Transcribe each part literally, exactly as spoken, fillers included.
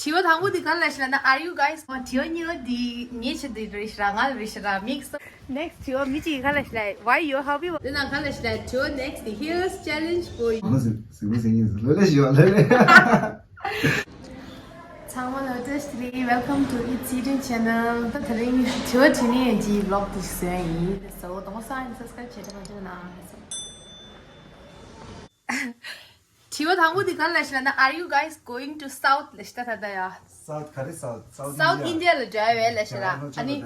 དྲི་བ་དང་པོ་འདི་ག་ལ་ཞིག་ལ་ན། Are you guys? དྲི་བ་གཉིས་པ་འདི་ངའི་ཆེད་དུ་རེད་ཤག་ར། ང་ལ་རེད་ཤག་ར། Mix. Next དྲི་བ་མི་གཅིག་གིས་ག་ལ་ཞིག་ལ། Why your hobby was འདི་ན་ག་ལ་ཞིག་ལ། དྲི་བ་next འདི། Here's challenge for you. ང་ཟིག་ཟིག་མི་ཟིག་ཡིན་ཟིག་ལོ་ལེ་ཞིག་ལོ་ལེ། ཚང་མ་ལ་བཀྲ་ཤིས་བདེ་ལེགས། Welcome to It's Eating Channel. ད་དེ་རིང་དྲི་བ་དྲི་ནས་ཀྱི་vlog དེ་ཞིག་བཟོས་ཡིན། So དང་པོ་སང་subscribe བྱེད་ཐུབ་པ་བྱུང་ན། དྲི་བ་དང་པོ་འདི་ག་ལ་ཞིག་ལ་ན། Are you guys going to South? ལ་ཞིག་ད་ད་ད་ཡ། South ག་རེ། South South South India. India ལ་འགྲོ་ཡ་ཡོད་ལ་ཞིག་ར། ཨ་ནི་ང་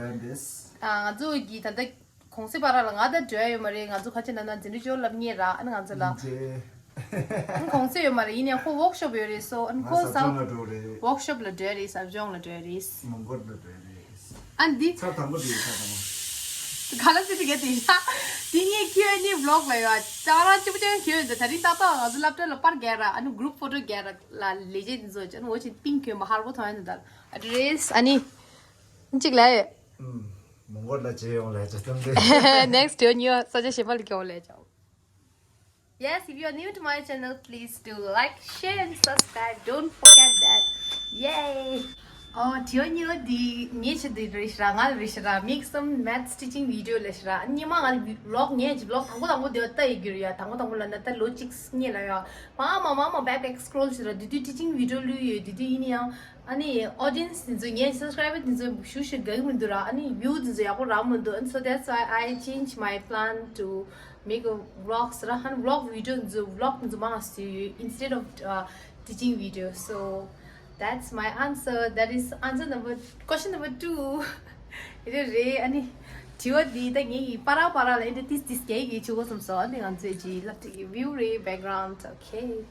ཚོ་གི་ད་ལྟ་གོང་སེ་པ་ར་ལ་ང་ད་འགྲོ་ཡ་ཡོད་མ་རེད། ང་ཚོ་ཁ་ཆེ་ན་ན་འཛིན་གྲྭ་ཅོ་ལབ་ཉེ་ར། ཨ་ནི་ང་ཚོ་ལ་ཨ་ནི་གོང་སེ་ཡོད་མ་རེད། ཡིན་ཡང་ཁོ་workshop ཡོད་རེད། So ཨ་ནི་ཁོ་South ལ་འགྲོ་རེད། Workshop ལ་འགྲོ་ཡ་རེད། ཟབ་སྦྱོང་ལ་འགྲོ་ཡ་རེད། མོན་གྷོ་ལ་འགྲོ་ཡ་རེད། ཨ་འདི་ཚར་དང་པོ་དེ་ཚར་དང་པོ། ག་ལ་སི་ཏི་གེ་དེ་ཡ། དེ་ངའི་Q and A vlog ལ་ཡ། ད་རང་ཅི་པ་ཅང་ཁྱོད་འདི་ད་རིང་ཏག་ཏག་ང་ཚོ་སློབ་གྲྭ་ལ་པར་རྒྱག་ར། ཨ་ནི་group photo རྒྱག་ར་ལ་ལས་བྱེད་འདི་ཚོ་ཅན་འོ་ཅི་པིང་གྱོན་པ་ཧར་པོ་ཐོན་འདི་ད་address ཨ་ནི་གཅིག་ལ་ཡ། ཨུམ། མོན་གྷོ་ལ་བྱེད་ཡོང་ལས་བྱ་ཐམ་དེ། Next དེ་ཉོ་ས་ཆ་ཞེ་པ་ལ་སྐྱོ་ལས་བྱ། Yes, if you are new to my channel, please do like, share and subscribe. Don't forget that. Yay! ཨོ། དྲི་བ་གཉིས་པ་འདི་ངའི་ཆེད་དུ་རེད་ཤག་ར། ང་ལ་རེད་ཤག་ར། Make some maths teaching video ལ་ཤག་ར། ཉི་མ་ང་ལ་vlog ངས་ཀྱི་vlog དང་པོ་དང་པོ་དེ་ལྟ་ཡི་རྒྱུ་རེད་ཡ། དང་པོ་དང་པོ་ལ་ན་ད་ལོ་གཅིག་སྔོན་ལ་ཡ། མ་མ་མ་མ་back back scroll ཤག་ར། དེ་དུས་teaching video བླུགས་ཡོད། དེ་དུས་ཡིན་ཡང་ཨ་ནི་audience དེ་ཚོ་ངའི་subscriber དེ་ཚོ་ཞུ་ཞུ་དགའ་གི་མི་འདུག་ར། ཨ་ནི་view དེ་ཚོ་ཡག་པོ་རག་མི་འདུག And so that's why I change my plan to make a vlogs ར། ཧན་vlog video འཛུ་vlog འཛུ་མང་སུ་instead of uh, teaching video. So that's my answer. That is answer number, question number two. རེད་རེད། ཨ་ནི་དྲི་བ་འདི་ད་ངས་ཀྱི་པ་ར་པ་ར་ལ་ཨེ་འདྲ་ཏིས་ཏིས་རྒྱག་གི་ཆུ་གོ་སོམ་སོ། ཨ་ནི་ང་ཚོས་ཀྱི་སློབ་ཁྲིད་ཀྱི་view རེད། Background. Okay.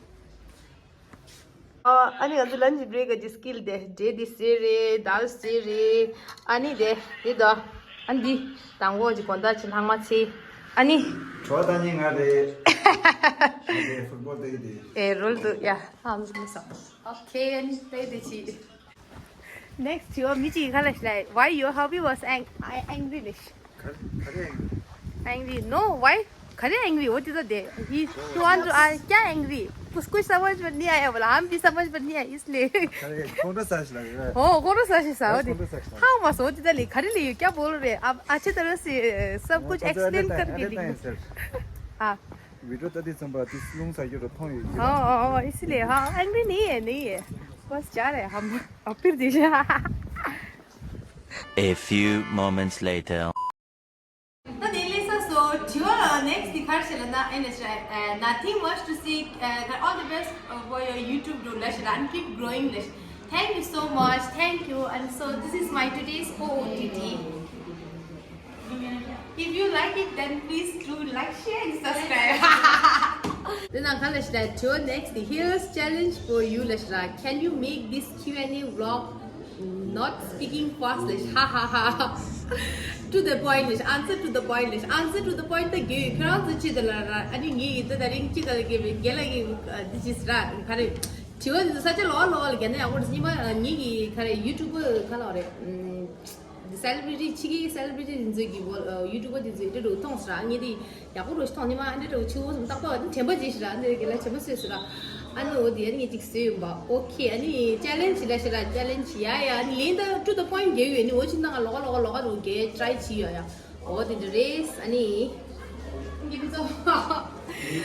ཨ་ནི་ང་ཚོ་lunch break གི་skill དེ་འབྲས་དེ་སེ་རེད། དལ་སེ་རེད། ཨ་ནི་དེ་དེ་དོ། ཨ་ནི་དེ་དང་པོ་གི་གོན་ད་ཆེ་ལྷག་མ་ཚེ། ཨ་ནི་གྲོ་ད་ནི་ང་རེད། ང་རེད། ཕུཊ་བོལ་དེ་དེ། ཨེ་རོལ་དུ་ཡ། ཨམ་ཟི་མི་སོང་། Okay. ཨ་ནི་དེ་དེ་ཆི། Next དྲི་བ་མི་གཅིག་གིས་ག་ལ་ཞིག་ལ། Why your hobby was ang- I- angry ལ་ཞིག་ག་ག་རེ་angry? Angry? No, why? ག་རེ་angry? འོ་དེ་ད་དེ། He he want to I क्या angry? कुछ कुछ समझ में नहीं आया बोला। हम भी समझ में नहीं आया इसलिए। ག་རེ་ཁོང་ཁྲོ་ཟ་ཞིག་ལ་རེད། ཨོ་ཁོང་ཁྲོ་ཟ་ཞིག་ཟ། འོ་དེ་ཁོང་ཁྲོ་ཟ་ཞིག་ལ། ཧང་མ་སོ། འོ་དེ་ད་ལི་ག་རེ་ལི་ཡོད། क्या बोल रहे आप? अच्छे तरह से सब कुछ explain करके लिखना। हाँ। video ལྟ་དུས་ཙམ་པ་དེ་རླུང་ཟ་རྒྱུ་རུ་མཐོང་ཡོད་ཀྱི། हाँ हाँ हाँ, इसलिए हाँ, angry नहीं है, नहीं है। बस जा रहे हैं हम। अब फिर दीजिए। A few moments later. ད་དེ་ལས་ས་སོ། དྲི་བ་next དེ་ག་རེ་ལབ་ན། ཨེ་ལ་ཤ་ར། Nothing much to say. All the best for your YouTube ལ་ཤ་ར། And keep growing ལ་ཤ། Thank you so much. Thank you. And so this is my today's O O T D. If you like it, then please do like, share and subscribe. དེ་ནང་ག་ལ་ཤ་ར། དྲི་བ་next དེ། Here's challenge for you ལ་ཤ་ར། Can you make this Q and A vlog not speaking fast ལ་ཤ། Ha ha ha. To the point ལ་ཤ། Answer to the point ལ་ཤ། Answer to the point ད་གི་ཁྱོད་རང་ཚོ་ཅི་ད་ལ་ར། ཨ་ནི་ངའི་ཡིད་ད་ད་རིང་ཅི་ད་ལ་གི་རྒན་ལགས་ཀྱིས་འདི་ཅི་ཟེར་ར། ག་རེ་དྲི་བ་འདི་ས་ཆ་ལོག་ལོག་ལ་རྒན་ན་ཡག་པོ་རེད། ཉི་མ་ངའི་གི་ག་རེ་YouTuber ག་ལ་རེད། འདི་celebrity ཕྱི་རྒྱལ་གྱི་celebrity དེ་ཚོའི་གི་ཝོ་ཨ་YouTuber དེ་ཚོའི་འདྲ་འདྲ་མཐོང་སོང་ར། ངས་དེ་ཡག་པོ་འདྲ་ཞིག་མཐོང་། ཉི་མ་འདྲ་འདྲ་ཆུ་བོ་ཟུམ་ཏག་ཏག་དེ་དྲན་པ་བརྗེད་ཤག་ར། འདི་གི་ལ་དྲན་པ་གསོས་སོང་ར། ཨ་ནི་འོ་དེ་ཨ་ནི་ངས་ཅིག་བཟོས་ཡོང་པ། Okay. ཨ་ནི་challenge ལ་ཤ་ར། Challenge ཡ་ཡ། ཨ་ནི་ལན་ད་to the point རྒྱག་ཡོད། ཨ་ནི་འོ་ཅི་ན་ང་ལོག་ལོག་ལོག་རུ་རྒྱག་try བྱེད་ཡོད་ཡ། འོ་དེ་འདྲ་རེད། ཨ་ནི་ངས་མི་ཚོ་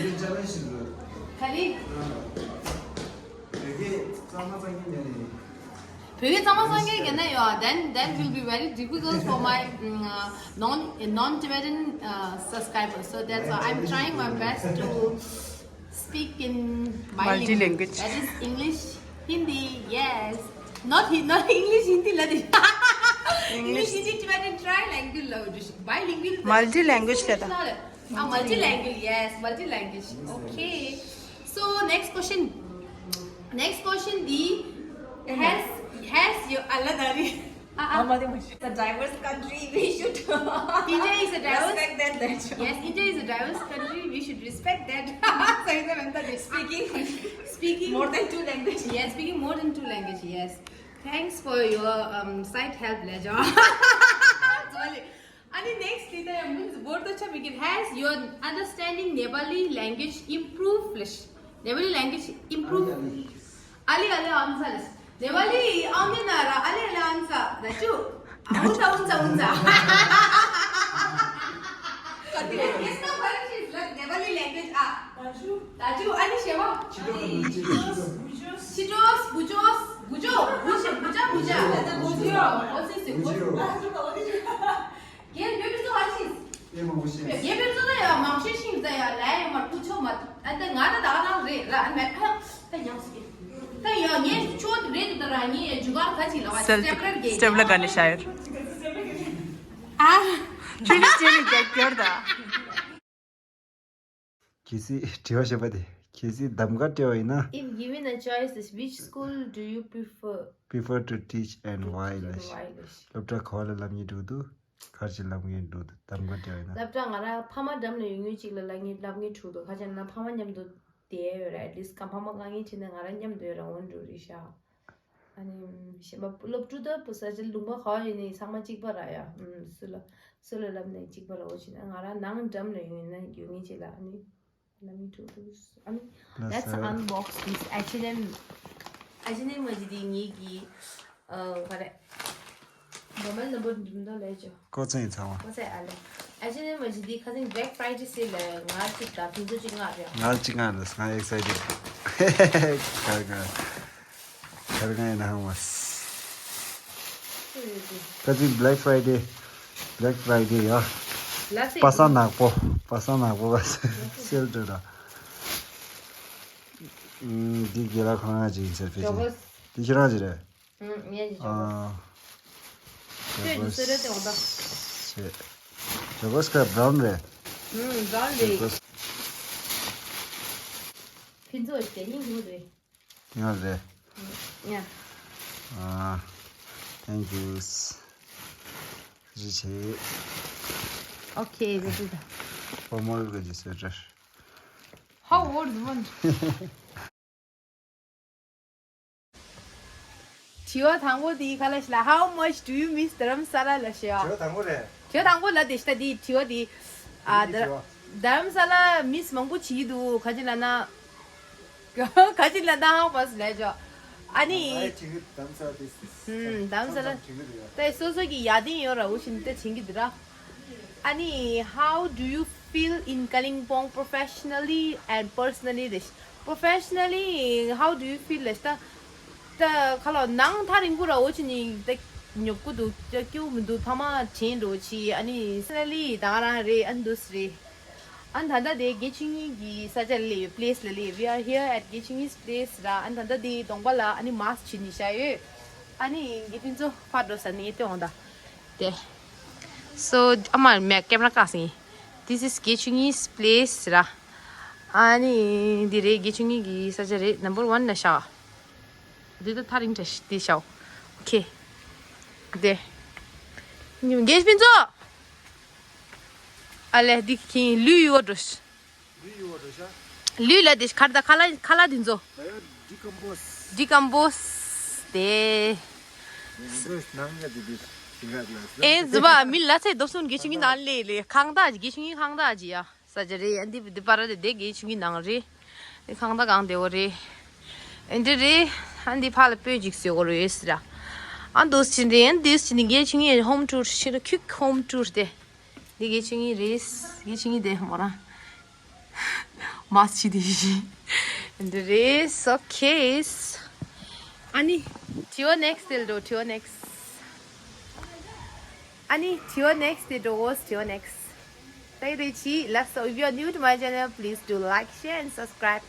ངས་challenge ཞིག་བཟོས། ག་རེ། བོད་སྐད་གཙང་མ་གཙང་རྐྱང་བརྗོད་ནས། བོད་སྐད་གཙང་མ་གཙང་རྐྱང་བརྗོད་ན་ཡོད། Then that will be very difficult for my mm, uh, non non Tibetan uh, subscribers. So that's why I'm trying my best to speak in bilingual. Multi language. That is English, Hindi. Yes. Not Hi- not English, Hindi ལ་དེ། English, Hindi, Tibetan try language ལ་དེ། Bilingual. Multi language ལ་དེ། Ah, multi language. Yes, multi language. Okay. So next question. Next question དེ། Has has your ཨ་ལ་ད་རེད། It's a diverse country. We should India is a diverse. Respect that language. Yes, India is a diverse country. We should respect that. Speaking speaking more than two languages. Yes, speaking more than two languages. Yes. Thanks for your um site help, Lejo. ཨ་ནི་next དེ་ད་ཡང་མིང་འབོར་དུ་ཆ་མི་གིར། Has your understanding Nepali language improved ལ་ཤ། Nepali language improve. ཨ་ལི་ཨ་ལི་ཨམ་ས་ལ་ཤ། नेपाली आउँदैन र अलिअलि आउँछ दाजु। हुन्छ, हुन्छ, हुन्छ। Yes, no, what is it? Like, Nepali language, आ। दाजु। दाजु, अनि सेवा? छिटो, छिटो। छिटोस्, बुझोस्, बुझो, बुझ, बुझ, बुझ। बुझ्यो। What is it? बुझ्यो। के, यो बिर्सो, what is it? ए, म बुझेँ। यो बिर्सो त या, मान्छे सिङ त या, लाइ, म पुछो मत। अनि त गा त दागा नाम रे, र, अनि त या, ङे छो रे त र, ङे जुगाड खछि ल, stapler के। Stapler गर्ने सायद। आ। चुली, चुली, क्या, क्या त? གལ་སྲིད་དྲི་བ་བཤད་པ་དེ། གལ་སྲིད་གདམ་ག་སྤྲད་པ་ཡིན་ན། If given a choice, which school do you prefer? Prefer to teach and why? ལ། Why? སློབ་གྲྭ་ག་བ་ལ་ལབ་སྙིང་འདོད་འདུག་ག་རེ་བྱས་ལབ་སྙིང་འདོད་འདུག་གདམ་ག་སྤྲད་པ་ཡིན་ན། སློབ་གྲྭ་ང་རང་ཕ་མ་འགྲམ་ལ་ཡོད་མཁན་ཅིག་ལ་ལབ་སྙིང་ལབ་སྙིང་འདོད་འདུག་ག་རེ་བྱས་ན་ཕ་མ་མཉམ་དུ་བསྡད་ཡོད་རེད། At least ག་ཕ་མ་དཀའ་ངལ་འཕྲད་ན་ང་རང་མཉམ་དུ་ཡོད་རེད། འོ་འདྲ་རེད་ཤག་ཨ་ནི་གཞན་པ་སློབ་ཕྲུག་དང་བུ་ས་ཆ་ལུང་པ་ག་བ་ཡིན་ནའི་ཚང་མ་གཅིག་པ་ར་ཡ། ཨུམ། སུ་ལ་སུ་ལ་ལབ་ནའི་གཅིག་པ་ར། འོ་བྱས་ན་ང་རང་ནང་འགྲམ་ལ་ཡོད་ན་ཡོད་མཁན་ཅིག་ལ། ཨ་ནི་let me do this. ཨ་ནི་let's unbox this H and M. H and M མ་གཞི་དེ་ངེད་ཀྱི་ཨ་ག་རེ་normal number འདི་མདོ་ལས་ཅོ། ཀོ་ཚེ་ཚང་བ། ཀོ་ཚེ་ཨ་ལེ། H and M མ་གཞི་དེ་ཁ་སང་Black Friday sale ལ་ང་གཅིག་དང་ཕུན་ཚོགས་གཅིག་མངགས་རེད། ང་གཅིག་མངགས་རེད། ང་excited། ག་ག་ཁར་ང་ཡིན་ཧང་མ། ཀ་ཅིག་Black Friday། Black Friday ཡ། ལ་སེ། པ་སངས་ནག་པོ། པ་སངས་ནག་པོ་ག་སེལ་འདྲ་ར། འདི་རྒན་ལགས་ཁོ་རང་ཅིག་ཡིན་ཟེར་ཕེ་ཅིག་ཇོ་གོས། འདི་ཁྱེད་རང་ཅིག་རེད། ཨུམ། ངས་ཀྱི་ཇོ་གོས། ཨ། ཁྱོད་འདི་སེ་རེད་དེ་འོང་ད། ཞེས། ཇོ་གོས་ཀ་brown རེད། ཨུམ། Brown རེད། ཇོ་གོས། ཕུན་ཚོགས་ཞེ་སྙིང་རྗེ་མོ་རེད། ཡོད་རེད། ཡ། ཨ། Thank you། རེ་ཆེ། Okay, this is the ཧོ་མོ་གི་ཇི་སི་ཝེ་ཊར། How old woman? དྲི་བ་དང་པོ་དེའི་ཁ་ལ་ཤི་ལ། How much do you miss Dharamsala? ལ་ཤི་ཡ། དྲི་བ་དང་པོ་རེད། དྲི་བ་དང་པོ་ལ་དེ་ཤི་ད་དེའི་དྲི་བ་དེ། ཨ། དེའི་དྲི་བ། Dharamsala miss མང་པོ་བྱེད་ཀྱི་འདུག་ག་ཅི་ལ་ན། ག་ཅི་ལ་ན་ཧང་པ་སི་ལས་ཅོ། ཨ་ནི། ང་ཡི་ཅིག་གི་དམ་ས་དེ་སི། ཧུམ། དམ་ས་ལ། ད་སོ་སོ་གི་ཡ་དེ་ཡོད་ར་འུ་ཤིན་ཏེ་ཆིང་གི་དི་ར། ཨ་ནི། How do you feel in Kalimpong professionally and personally? རེད། Professionally, how do you feel? ལས་ད། ད་ཁ་ལོ་ནང་ཐག་རིང་པོ་ར་འུ་ཅི་ནི་ད་ཉོབ་ཀུ་འདུག་ཀྱ་ཀྱུ་མི་འདུག་ཕ་མ་དྲན་འགྲོ་ཆི། ཨ་ནི་སི་ལི་ད་ང་རང་རེད། ཨ་ནི་འདུག་སི་རེད། ཨ་ནི་ད་ལྟ་དེ་དགེ་ཆོས་གཉིས་ཀྱི་ས་ཆ་ལ་སླེབས་ཡོད། Place ལ་སླེབས། We are here at དགེ་ཆོས་གཉིས་place ར། ཨ་ནི་ད་ལྟ་དེ་གདོང་པ་ལ་ཨ་ནི་mask བྱིན་ནས་བཞག་ཡོད། ཨ་ནི་དགེ་ཕུན་ཚོགས་ཕར་འགྲོ་ས་ནས་ལྟོས་འོང་ད། དེ། So ཨ་མ་མེ་camera བཀག་སོང་། This is དགེ་ཆོས་གཉིས་place ར། ཨ་ནི་འདི་རེད། དགེ་ཆོས་གཉིས་ཀྱི་ས་ཆ་རེད། Number one ལ་ཤག་འདི་ད་ཐག་རིང་དྲ་ཤི་དེ་ཤག Okay དེ། དགེ་ཕུན་ཚོགས། ཨ་ལས་འདི་ཁྱིང་ལུས་ཡོད་འགྲོ་ཤི། ལུས་ཡོད་འགྲོ་ཤ། ལུས་ལ་དེ་ཁར་ད་ཁ་ལ་ཁ་ལ་འདི་ཚོ། ད་ཡོད་decompose། Decompose དེ། ནང་ག་དེ་དེ་ཞིང་ཁ་ལ། ཨེ་ཟི་བ་མི་ལ་ཚེ་རྡོ་སོན་དགེ་ཆོས་གཉིས་ནང་ལས་ལས་ཁང་ད་དགེ་ཆོས་གཉིས་ཁང་ད་ཅི་ཡ། ས་ཆ་རེད། ཨ་འདི་འདི་པར་ར་དེ་དེ་དགེ་ཆོས་གཉིས་ནང་རེད། ཁང་ད་གང་དེ་བོ་རེད། ཨ་འདི་རེད། ཨ་འདི་ཕ་ལ་སྤོས་ཅིག་ཟེར་བོ་རེད་ཟེར། ཨ་འདུག་ཕྱིན་རེད། ཨ་འདུག་ཕྱིན་དགེ་ཆོས་གཉིས་home tour ཕྱིར་quick home tour དེ། འདི་དགེ་ཆོས་གཉིས་རེད། དགེ་ཆོས་གཉིས་དེ་མོ་རང་། མ་སི་དེ་བཞིན། འདི་རེད། Okay ཨ་ནི། དྲི་བ་next དེ་འགྲོ། དྲི་བ་next ཨ་ནི་དྲི་བ་next དེ་འགྲོ་འོ། དྲི་བ་next ད་ཡི་རེད་ཆི་ལགས་སོ། If you are new to my channel, please do like, share and subscribe.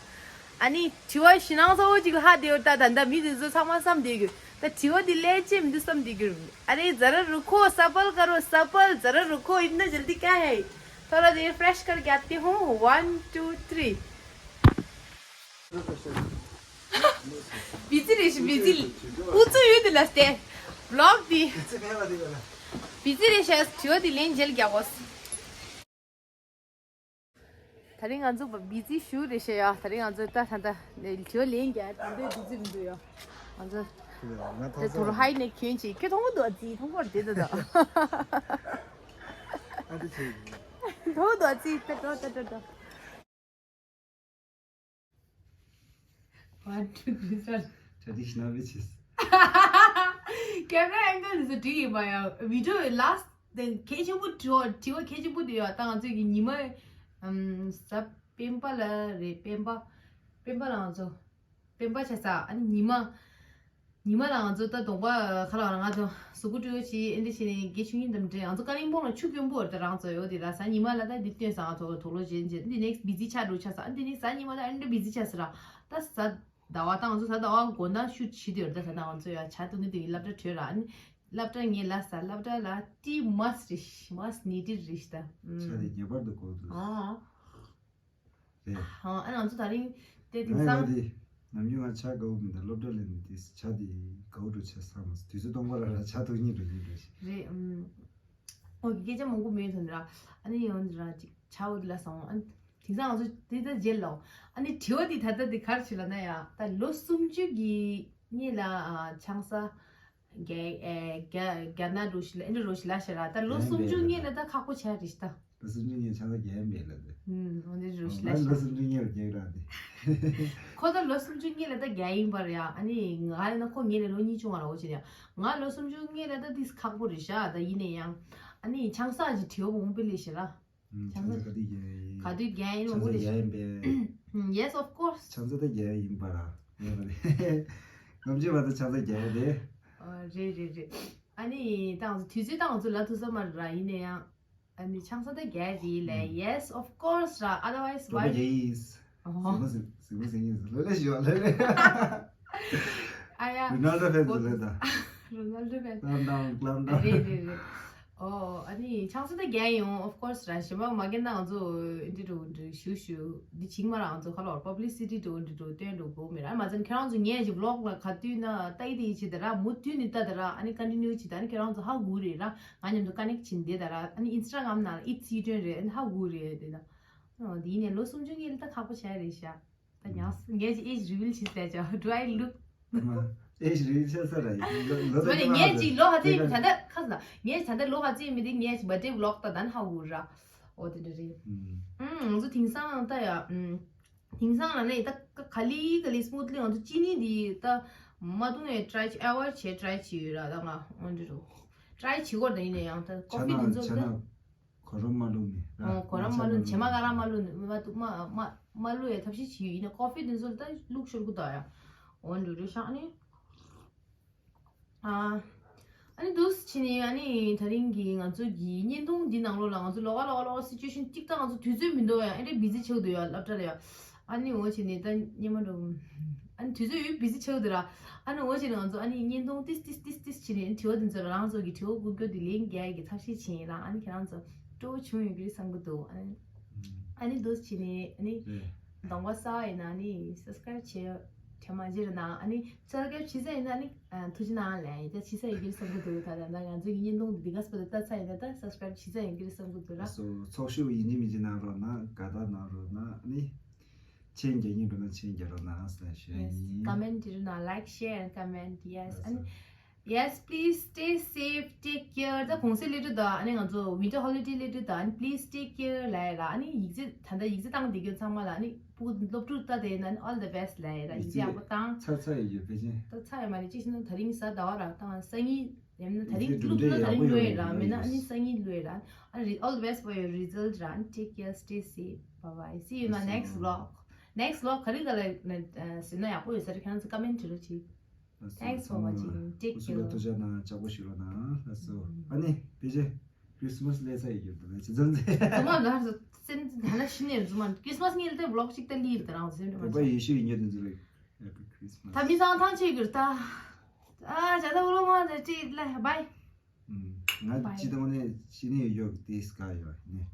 ཨ་ནི་དྲི་བ་ཞི་ནང་ཚ་བོ་ཅིག་ལ་ཧ་དེ་ཡོད་ད། ད་ད་མི་དེ་ཚོ་ཚང་མ་བསམ་བསྡད་ཡོད། ད་དྲི་བ་འདི་ལས་ཅི་མི་འདུག་བསམ་བསྡད་ཡོད། अरे ज़रा रुको सबर करो सबर ज़रा रुको इतना जल्दी क्या है थोड़ा देर fresh करके आती हूँ one two three busy རེད་ཤི། Busy ཨུ་ཚུགས་ཡོད་དེ་ལ་སྟེ་vlog འདི་busy རེད་ཤི། དྲི་བ་འདི་ལན་འཇལ་རྒྱག་གོ། ད་རིང་ང་ཚོ་བི་ཛི་ཞུ་རེད་ཤག་ཡ། ད་རིང་ང་ཚོ་ད་ད་ད་ལེ་ལེ་ལེན་རྒྱ་ད་འདོད་བི་ཛི་མི་འདུག་ཡ། ང་ཚོ་ད་དུར་ཧའི་ནས་གྱོན་ཅིག་ཁྱོད་མཐོང་གོ་འདུག་ཨ་ཙི། མཐོང་གོ་རེད་ད་ད། ཨ་ཙི་ཙི། མཐོང་གོ་འདུག་ཨ་ཙི། ད་ད་ད་ད་ད། One, two, three, start. Traditional witches. Camera angle འདི་ཚོ་འགྲིག་ཡིན་པ་ཡང་། video last དེ་གལ་ཆེན་པོ་དྲི་བ་དྲི་བ་གལ་ཆེན་པོ་དེ་ཡང་ད་ང་ཚོས་ཀྱི་ཉི་མ་ཨམ་གཟའ་སྤེན་པ་ལ་རེད། སྤེན་པ་སྤེན་པ་ལ་ང་ཚོ་སྤེན་པ་ཆགས་ས། ཨ་ནི་ཉི་མ་ཉི་མ་ལ་ང་ཚོ་ད་གདོང་པ་ཁ་ལག་ང་ཚོ་གཟུགས་པོ་སྤྲོད་བྱེད་ཨེ་འདྲ་བྱས་ནས་དགེ་ཆུང་ཡིན་དམ་འདྲེ། ང་ཚོ་ཀ་ལིང་པོང་ལ་ཆུ་དཀོན་པོ་རེད། ད་རང་ཚོ་ཡོད་དེ་ར། གཟའ་ཉི་མ་ལ་ད་འདི་སྟོན་ས་ང་ཚོ་དོག་ལོ་བྱེད་བྱེད་འདི་next busy ཆགས་འགྲོ་ཆགས་ས། ཨ་འདི་ནི་གཟའ་ཉི་མ་ལ་ཨེ་འདྲ་busy ཆགས་ས་ར། ད་གཟའ་ཟླ་བ་དང་ཚོ་གཟའ་ཟླ་བ་དགོང་དག་ཤུ་བྱེད་དུ་ཡོད། ད་ད་ང་ཚོ་ཡ་ཇ་འཐུང་གི་འདུག་སློབ་གྲྭ་གྲོལ་ར། ཨ་ནི་སློབ་གྲྭ་ངས་ལ་ས་སློབ་གྲྭ་ལ་ཏི་མ་སི་རི་ཤི་མ་སི་ནི་ཏི་རི་ཤི་ད། ཆ་དེ་ངེས་པར་དུ་གོ་འདུག་ཨ་རེད། ཨ་ང་ཚོ་ད་རིང་དེ་དེང་ང་སང་ཡོད་དེ་ནམ་རྒྱུན་ང་ཆ་དགའ་བོ་མི་འདུག་སློབ་གྲྭ་ལས་ནི་དེ་ཆ་དེ་དགའ་བོ་འགྲོ་ཆ་ས་མ་སོ་དུས་ཚོད་སྟོང་པ་ར་ར་ཆ་ཐུག་ཉིན་འགྲོ་ཉིན་འགྲོ་ཞིག་རེད། ཨམ་ཨོ་གི་སྐད་ཆ་མང་པོ་མེད་དོན་ར། ཨ་ནི་ཡོང་འདི་ར་ཅིག་ཆ་འོ་དེ་ལ་སོང་། ཨ་ནི་དེང་སང་ང་ཚོ་དེ་ད་རྗེས་ལ། ཨ་ནི་དྲི་བ་དེ་ད་ལྟ་དེ་གར་ཆུ་ལ་ན་ཡ་ད་ལོ་སུམ་ཅུ་གི་སྔས་ལ་ཨ་ཆང་ས་རྒྱ་ཨེ་རྒྱ་རྒྱ་ནག་རུ་ཤི་ལ་ཨེ་འདྲ་རུ་ཤི་ལ་ཤི་ར། ད་ལོ་སུམ་ཅུ་སྔས་ལ་ད་ཁག་པོ་ཆགས་རེད་ཤི་ད། ལོ་སུམ་ཅུ་སྔས་ཆང་ས་རྒྱ་ཡན་མེད་ལ་དེ། ཨུམ་ཨོ་འདྲ་རུ་ཤི་ལ་ང་ཤི་ལོ་སུམ་ཅུ་སྔས་རུ་རྒྱ་ཡོད་ར་དེ། ཁོ་ད་ལོ་སུམ་ཅུ་སྔས་ལ་ད་རྒྱ་ཡིན་པ་རེད་ཡ། ཨ་ནི་ང་ལ་ན་ཁོ་ངས་ལ་ལོ་གཉིས་བྱུང་བ་ར། འོ་ཅི་རེད་ཡ། ང་ལོ་སུམ་ཅུ་སྔས་ལ་ད་དེ་ཁག་པོ་རེད་ཤ། ད་ཡིན་ནའི་ཡང་ཨ་ནི་ཆང་ས་ཅིག་དྲི་བ་མང་པོ་སླེབས་ཤི་ར། ཨུམ་ཆང་ས་ཆང་ས་ག་དུས་རྒྱ་ཡིན། ག་དུས་རྒྱ་ཡིན་ཆང་ས་མང་པོ་རྒྱ་ཡིན་པས། ཨུམ་yes of course། ཆང་ས་ད་རྒྱ་ཡིན་པ་ར། ཡིན་པ་རེད། ནམ་རྒྱུན་བར་དུ་ཆང་ས་རྒྱ་ཡིན་རེད། ཨ་རེད་རེད་རེད། ཨ་ནི་ད་ང་ཚོ་དུས་ཚོད་ད་ང་ཚོ་ལ་ཐུག་ས་མ་རེད་ར། ཡིན་ནའི་ཡང་ཨ་ནི་ཆང་ས་ད་རྒྱ་རེད་ལས། ཨུམ་yes of course ར། Otherwise སྤོབས་པ why རྒྱ་ཡིན། ཨོ་ཟིག་མ་ཟིག་ཟིག་མ་ཟིག་ཡིན་ཟིག་ལོ་ལེ་ཞུ་བ་ལོ་ལེ། ཨ་ཡ། རོ་ནལ་ཌོ་ཕེན་ཟིག་ལེ་ད། རོ་ནལ་ཌོ་ཕེན། Calm down, calm down. རེད་རེད་རེད། ཨོ་ཨ་ནི་ཆང་ས་ད་རྒྱ་ཡོང་of course ར། གཞན་པ་མ་རྒན་ན་ང་ཚོ་འདི་འགྲོ་འདི་ཞུ་ཞུ་འདི་བྱིང་མ་ར། ང་ཚོ་ཁ་ལོར་publicity འགྲོ་འདི་འགྲོ་སྟོན་འགྲོ་དགོས་མེད་ར། མ་ཚད་ཁྱེད་རང་ཚོ་ངས་ཀྱི་vlog ལ་ག་དུས་ན་ལྟ་ཡི་དེ་ཡི་བྱེད་ད་ར། མུ་མཐུད་ནས་ལྟ་ད་ར། ཨ་ནི་continue བྱེད་ད། ཨ་ནི་ཁྱེད་རང་ཚོ་ཧ་གོ་རེད་ར། ང་མཉམ་དུ་connect བྱེད་འདི་ད་ར། ཨ་ནི་Instagram ནང་ལ་ཨི་ཚི་ཡུ་ཊུན་རེད། ཨ་ནི་ཧ་གོ་རེད་དེ་ད། ཨོ་འདི་ནས་ལོ་སུམ་ཅུ་སྔོན་ལ་ད་ཁག་པོ་བྱས་རེད་ཤག་ད་ཉག་ངས་ཀྱི་age reveal བྱེད་ཟེར་ཅག do I look age reveal བྱས་ས་ར་ཡིན། ལོ་ལོ་ཟོ་ནས་ངས་ཀྱི་ལོ་ཧ་ཙི་ད་ལྟ་ཁ་ཟ་ངས་ད་ལྟ་ལོ་ཧ་ཙི་མི་དེ་ངས་ཀྱི་birthday vlog ད་ད་ཧ་གོ་ར། ཨོ་དེ་འདྲ་རེད། ཨུམ་ང་ཚོ་དེང་སང་ད་ཡ་ཨུམ་དེང་སང་ལ་ནས་ད་ག་ལི་ག་ལི་smoothly ང་ཚོ་ཅི་ནི་འདི་ད་མ་བཏུང་ནས་try ཅིག་ཨ་ཝར་བྱས་try ཅིག་ཡོད་ར། ད་ང་འོན་ཏེ་རུ་try བྱེད་དགོས་ར། ད་ཡིན་ན་ཡང་ད་coffee དེ་ཚོ་ད། གོ་རམ་མ་བླུགས་ནས་ར། ཨོ་གོ་རམ་མ་བླུགས་ནས་བྱེ་མ་ག་ར་མ་བླུགས་ནས་མ་བཏུ་མ་མ་མ་བླུགས་ཡ་ཐབས་ཤེས་བྱེད་ཡོད། ཡིན་ན་coffee དེ་ཚོ་ལ་ད་བླུགས་ཤོར་གི་ད་ཡ། འོ་འདྲ་རེད་ཤག་ཨ་ནི། ཨ་ཨ་ནི་འདུག་སེ་བྱས་ནས་ཨ་ནི་ད་རིང་གི་ང་ཚོ་གི་བརྙན་ཐུང་འདི་ནང་ལོགས་ལ་ང་ཚོ་ལོགས་ཀ་ལོགས་ཀ་ལོགས་ཀ་situation གཅིག་ད་ང་ཚོ་དུས་ཚོད་མི་འདུག་ཡ། ཨེ་འདྲ་busy ཆགས་འདུག་ཡ་སློབ་གྲྭ་ལ་ཡ། ཨ་ནི་འོ་བྱས་ནས་ད་སྙེ་མ་འགྲོ། ཨ་ནི་དུས་ཚོད་ཡོད་busy ཆགས་འདུག་ར། ཨ་ནི་འོ་བྱས་ནས་ང་ཚོ་ཨ་ནི་བརྙན་ཐུང་ཏིས་ཏིས་ཏིས་ཏིས་བྱས་ནས་དྲི་བ་དེ་ཚོ་རང་ཚོ་གི་དྲི་བ་དགོས་རྒྱུ་དེ་ལན་རྒྱག་གི་ཐབས་ཤེས་བྱས་ཡིན་ར། ཨ་ནི་ཁྱེད་རང་ཚོ་སྤྲོ་བོ་བྱུང་ཡོད་ཀྱི་རེད་བསམ་གི་འདུག་ཨ་ནི་ཨ་ནི་འདུག་སེ་བྱས་ནས་ཨ་ནི་གདོང་པ་གསར་པ་ཡིན་ན་ཨ་ནི་subscribe བྱས་དྲན་མ་བརྗེད་རོགས་གནང་། ཨ་ནི་subscribe བྱས་ཚར་ཡིན་ན་ཨ་ནི་ཐུགས་རྗེ་གནང་ལན་ཡིན་ད་བྱས་ཚར་ཡོད་ཀྱི་རེད་བསམ་གི་འདུག་ད་ད་ད་ང་ཚོ་གི་བརྙན་ཐུང་དེ་འདི་ག་སྤེ་ར་ལྟ་ཚར་ཡིན་ད་ད་subscribe བྱས་ཚར་ཡོད་ཀྱི་རེད་བསམ་གི་འདུག་ར། སོ་ཚོགས་ཞུགས་ཡིན་གཅིག་མིན་གཅིག་གནང་རོགས་གནང་། དགའ་རྟགས་གནང་རོགས་གནང་། ཨ་ནི། མཆན་རྒྱག་མཁན་འགྲོ་ན་མཆན་རྒྱག་རོགས་གནང་ཟེར་ཞུ་ཡ་ཡིན། Comment བྲིས་རོགས་གནང་། Like, share and comment. Yes. ཨ་ནི། Yes, please stay safe, take care. ད་གུང་སེང་སླེབས་དུས་ད་ཨ་ནི་ང་ཚོ་winter holiday སླེབས་དུས་ད་ཨ་ནི་please take care ལབ་ཡ་ལ། ཨ་ནི་ཡིག་ཚད་ད་ལྟ་ཡིག་ཚད་བཏང་བསྡད་མཁན་ཚང་མ་ལ་ཨ་ནི་ཕྲུ་གུ་སློབ་ཕྲུག་ལྟ་བསྡད་ན་ཨ་ནི་all the best ལབ་ཡ་ལ། ཡིག་ཚད་ཡག་པོ་བཏང་། ཚར་ཚར་ཡོད་ཡོད་ཕལ་ཆེར། ད་ཚར་ཡོད་མ་རེད། ཅི་ཞིག་ན་ད་རིང་གཟའ་ཟླ་བ་ར་བཏང་སང་ཉིན། ཡང་ན་ད་རིང་ཡིག་ཚད་བླུགས་ན་ད་རིང་བླུགས་ཡོད་ར། མེད་ན་ཨ་ནི་སང་ཉིན་བླུགས་ཡོད་ར། ཨ་ནི་all the best for your result ར། ཨ་ནི་take care, stay safe, bye bye, see you in my next vlog. Next vlog ག་རེ་ག་ལ་ཟེར་ན་ཡག་པོ་ཡོད་ས་རེད། ཁྱེད་རང་ཚོ་comment བྲིས་རོགས་གྱིས། Thanks for watching. Take care. ཐུགས་རྗེ་གནང་། ལྕགས་པོ་ཞུ་རོགས་གནང་ལགས་སོ། ཨ་ནི་ཕལ་ཆེར་Christmas སླེབས་ཚར་ཡོད་རྒྱུ་འདུག་ལས་ཅི་ཙམ་ཚེ། ཚང་མ་ལ་སེམས་ད་ན་ཤི་ནས་རྫུན་མ། Christmas སྔོན་ལ་ད་vlog གཅིག་ད་སླེབས་ད་རང་སེམས་ད་བོད་པ་ཡེ་ཤུ་ཡིན་རྒྱུ་དེ་ཚོ་ལ་Happy Christmas. ད་མི་ཚང་ཐང་ཆད་གྱུར་ད། ཨ་ཇ་ད་འུ་ལོ་མ་ད་ཅི་ལ་bye. ང་ཅི་དང་ནས་ཅི་ནས་ཡོད་དེ་སྐ་ཡོད་ནས།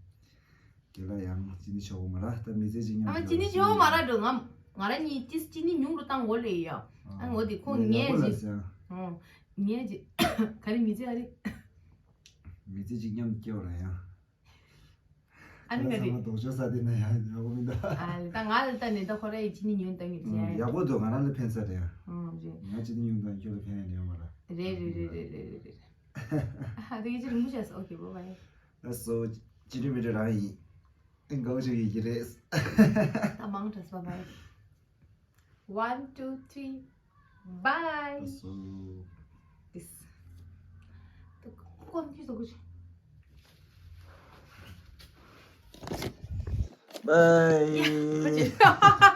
དེ་ལ་ཡང་ཅི་ནས་ཆོག་མ་ར། ད་མི་ཚེ་ཅི་ཉམས་ཨ་མ་ཅི་ནས་ཆོག་མ་ར་འགྲོ། ང་ང་ར་ཉིད་ཅི་ཅི་ནས་ཉུང་རུ་བཏང་འོ་ལེ་ཡ། ཨ་འོ་དེ་ཁོ་ངས་ཅི་ཨ་ངས་ཅི་ག་རེ་མི་ཚེ་ཨ་རེ། མི་ཚེ་ཅི་ཉམས་སྐྱེ་བ་ར་ཡ། ཨ་ནི་ག་རེ། ཚང་མ་ལྡོག་ཕྱོགས་ས་དེ་ན་ཡང་ཡག་པོ་མི་འདུག་ཨ་ད་ང་ལ་ལྟ་ནས་ད་ཁོ་ར་ཡི་ཅི་ནི་ཉུང་བཏང་གི་ཡོད་ཡ། ཡག་པོ་འདུག་ང་རང་ལ་ཕན་ས་རེད་ཡ། ཨང་རེད། ང་ཅི་ནི་ཉུང་བཏང་ཁྱོད་ལ་ཕན་ཡ་ཡོད་མ་ར། རེད་རེད་རེད། ཨ་དེ་གི་ཅི་རིང་པོ་བྱས་སོང་། Okay, bye bye. ལགས་སོ། ཅི་རིང་མི་རེ་རང་ཡིན། ཨེ་འགའ་བོ་ཅིག་ཡིན་གྱི་རེད། ད་མང་དྲགས། Bye bye. One, two, three. Bye. སོ། This. ཀོན་ཕིའུ་ཛི་གོ་ཆེ། Bye.